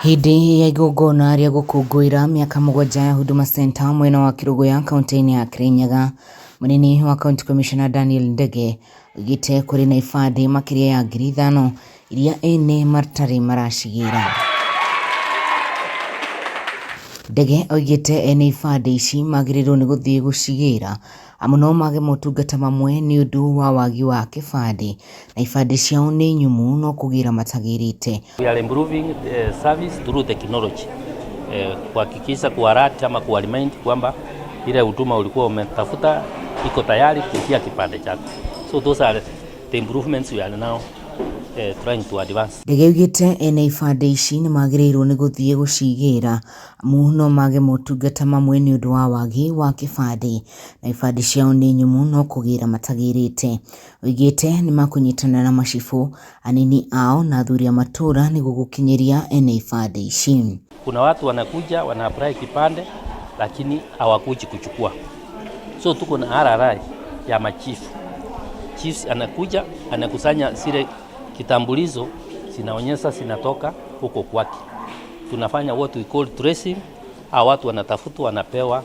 Hĩndĩ ya igongona rĩa gũkũngũĩra mĩaka 7 ya Huduma Center mwena wa Kĩrũgũya kaunti-inĩ ya Kirinyaga, mũnini wa County Commissioner Daniel Ndege oigĩte kũrĩ na ibandĩ makĩria ya 5,000 iria ene matarĩ maracigĩra. Ndege oigĩte ene ibandĩ ici magĩrĩirwo nĩ gũthiĩ gũcigĩra amu no mage motungata mamwe nĩ ũndũ wa wagi wa kĩbandĩ na ibandĩ ciao nĩ nyũmũ no kũgĩra matagĩrĩte. We are improving the service through technology. Kuhakikisha kualert ama kuwaremind kwamba ile huduma ulikuwa umetafuta iko tayari kupitia kipande chako. So those are the improvements we are now trying to advance. Ndege oigĩte ene ibandĩ ici nĩ magĩrĩirwo nĩ gũthiĩ gũcigĩra amu no mage motungata mamwe nĩ ũndũ wa wagi wa kĩbandĩ na ibandĩ ciao nĩ nyũmũ no kũgĩra matagĩrĩte. Oigĩte nĩ makũnyitanĩra na macibũ, anini ao na athuri a matũra nĩguo gũkinyĩria ene ibandĩ ici. Kuna watu wanakuja wana apply kipande lakini hawakuji kuchukua. So tuko na RRI ya machifu. Chiefs anakuja anakusanya zile kitambulisho zinaonyesha zinatoka huko kwake. Tunafanya what we call tracing. Hao watu wanatafutwa wanapewa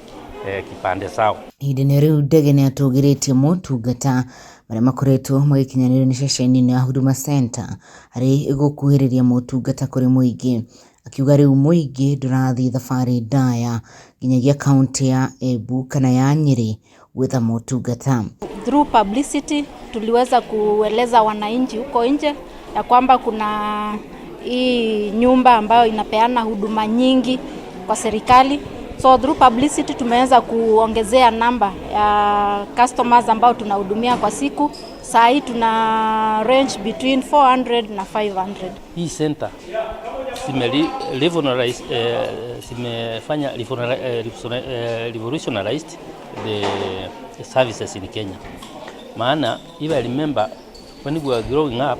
kipande sawa. Ihinda-inĩ rĩu Ndege nĩ atũgĩrĩtie motungata marĩa makoretwo magĩkinyanĩrio nĩ ceceni ya Huduma Center harĩ gũkuhĩrĩria motungata kũrĩ mũingĩ. Akiuga rĩu mũingĩ ndũrathiĩ thabarĩ ndaya nginyagia kaunti ya Embu kana ya Nyĩrĩ gwetha motungata. Through publicity tuliweza kueleza wananchi huko nje ya kwamba kuna hii nyumba ambayo inapeana huduma nyingi kwa serikali. So through publicity tumeweza kuongezea namba ya customers ambao tunahudumia kwa siku. Saa hii tuna range between 400 na 500. Hii center zimefanya revolutionized the services in Kenya. Maana if I remember when we were growing up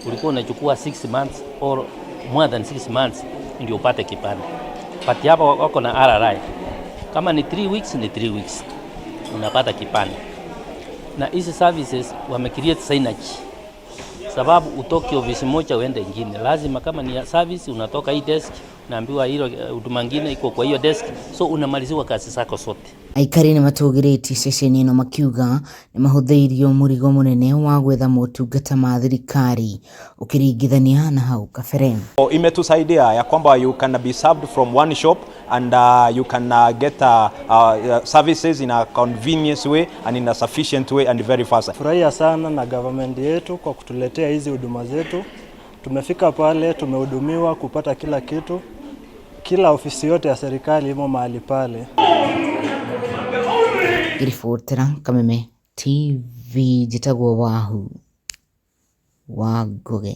ulikuwa unachukua 6 months or more than 6 months ndio upate kipande. But hapa wako na RRI. Kama ni 3 weeks ni 3 weeks unapata kipande. Na hizi services wame create synergy. Sababu utoke ofisi moja uende ingine. Lazima kama ni service unatoka hii desk, unaambiwa hilo huduma nyingine iko kwa hiyo desk, so unamaliziwa kazi zako zote. Aikari nĩ matũgĩrĩtie ceceni ĩno makiuga nĩ mahũthĩirio mũrigo mũnene wa gwetha motungata ma thirikari ũkĩringithania na hau kabere. Imetusaidia ya kwamba you can be served from one shop and you can get services in a convenience way and in a sufficient way and very fast. Furahia sana na government yetu kwa kutuletea hizi huduma zetu. Tumefika pale, tumehudumiwa kupata kila kitu. Kila ofisi yote ya serikali imo mahali pale. Ngĩribotera Kameme TV njĩtagwo Wahu wa Ngũgĩ.